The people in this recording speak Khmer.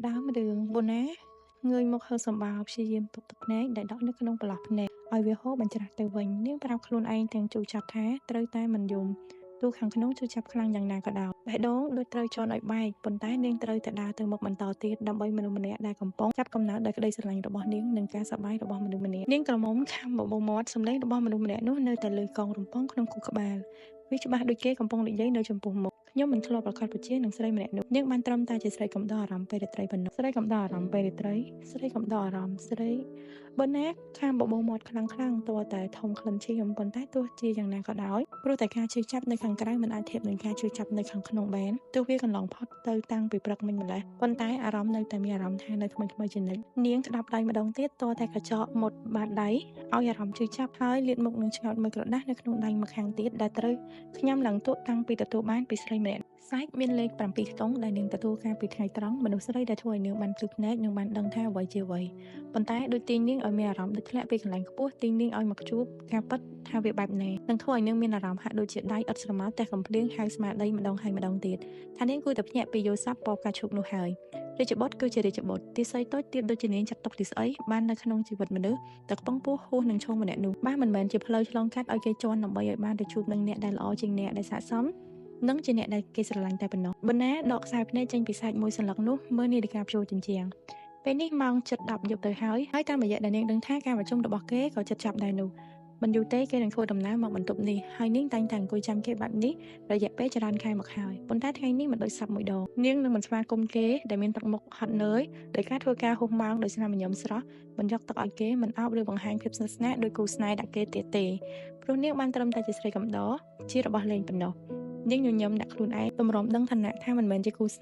ដើមរឿងបូណាងើយមកហឺសម្បាព្យាយាមទប់ទឹកភ្នែកដែលដក់នៅក្នុងប្រឡោះភ្នែកឲ្យវាហូរបញ្ច្រាស់ទៅវិញនាងប្រាប់ខ្លួនឯងទាំងជូរចាប់ថាត្រូវតែមិនយំទោះខាងក្នុងជូរចាប់ខ្លាំងយ៉ាងណាក៏ដោយបេះដូងដូចត្រូវជន់ឲ្យបែកប៉ុន្តែនាងត្រូវតែដើរទៅមុខបន្តទៀតដើម្បីមនុស្សម្នាក់ដែលកំពុងចាប់កំណើតដោយក្តីស្រឡាញ់របស់នាងនិងការសប្បាយរបស់មនុស្សម្នាក់នាងក្រមុំខាំបបោមាត់សម្លេងរបស់មនុស្សម្នាក់នោះនៅតែឮកងរំពងក្នុងខួរក្បាលវាច្បាស់ដូចគេកំពុងនិយាយនៅចំពោះមុខខ្ញុំមិនធ្លាប់ប្រកាសប្រជានឹងស្រីម្នាក់នោះនាងបានត្រឹមតែជាស្រីកំដរអារម្មណ៍ពេលរាត្រីប៉ុណ្ណោះស្រីកំដរអារម្មណ៍ពេលរាត្រីស្រីកំដរអារម្មណ៍ស្រីបើណាខាំបបោមាត់ខ្លាំងខ្លាំងតើតែធំក្លិនឈាមប៉ុន្តែទោះជាយ៉ាងណាក៏ដោយព្រោះតែការជឿចាប់នៅខាងក្រៅមិនអាចធៀបនឹងការជឿចាប់នៅខាងក្នុងបានទោះវាកន្លងផុតទៅតាំងពីព្រឹកមិញម្ល៉េះប៉ុន្តែអារម្មណ៍នៅតែមានអារម្មណ៍ថានៅថ្មីថ្មីជានិច្ចនាងក្តាប់ដៃម្ដងទៀតតតែកញ្ចក់មុតបាតដៃឲ្យអារម្មណ៍ជឿចាប់ហើយលាតមុខនឹងឆ្ងោតមួយក្រដាស់នៅក្នុងដៃម្ខាងទៀតដែលត្រូវខ្ញុំឡើងទក់តាំងពីទទួលបានពីស្រីម្នាក់សាច់មានលេខ7ខ្ទង់ដែលនាងទទួលការពីថ្ងៃត្រង់មនុស្សស្រីដែលធ្វើឲ្យនាងបានភ្លឺភ្នែកនិងបានដឹងថាអ្វីជាអ្វីប៉ុន្តែដូចទាញនាងឲ្យមានអារម្មណ៍ដូចធ្លាក់ពីកន្លែងខ្ពស់ទាញនាងឲ្យមកជួបការពិតថាវាបែបណានឹងធ្វើឲ្យនាងមានអារម្មណ៍ហាក់ដូចជាដៃឥតស្រមោលតែកំភ្លៀងហៅស្មារតីម្ដងហើយម្ដងទៀតថានាងគួរតែភ្ញាក់ពីយល់ស័ព្ទពណ៌ផ្កាឈូកនោះហើយរាជបុត្រគឺជារាជបុត្រទីសីតូចទៀតដូចជានាងចាត់ទុកទីស្អីបាននៅក្នុងជីវិតមនុស្សតែខ្ពង់ពោះហួសនឹងឈោងម្នាក់នោះបានមិនមែនជាផ្លូវឆ្លងកាត់ឲ្យគេជន់ដើម្បីឲ្យបានទៅជួបនឹងអ្នកដែលល្អជាងអ្នកដែលស័ក្តិសមនិងជាអ្នកដែលគេស្រឡាញ់តែប៉ុណ្ណោះបណ្ណាដកខ្សែភ្នែកចេញពីសាច់មួយសន្លឹកនោះមើលនាឡិកាព្យួរជញ្ជាំងពេលនេះម៉ោង7:10យប់ទៅហើយហើយតាមរយៈដែលនាងដឹងថាការប្រជុំរបស់គេក៏ជិតចប់ដែរនោះមិនយូរទេគេនឹងធ្វើដំណើរមកបន្ទប់នេះហើយនាងតែងតែអង្គុយចាំគេបែបនេះរយៈពេលច្រើនខែមកហើយប៉ុន្តែថ្ងៃនេះមិនដូចសັບមួយដងនាងនឹងមិនស្វាគមន៍គេដែលមានទឹកមុខហត់នឿយដោយការធ្វើការហួសម៉ោងដោយស្នាមញញឹមស្រស់មិនយកទឹកឲ្យគេមិនអោបឬបង្ហាញភាពស្និទ្ធស្នាលដោយគូស្នេហ៍ដាក់គេទៀតទេព្រោះនាងបានត្រឹមតែជាស្រីកំដរជារបស់លេងប៉ុណ្ណោះនាងញញឹមដាក់ខ្លួនឯងទម្រាំដឹងឋានៈថាមិនមែនជាគូស្នេហ៍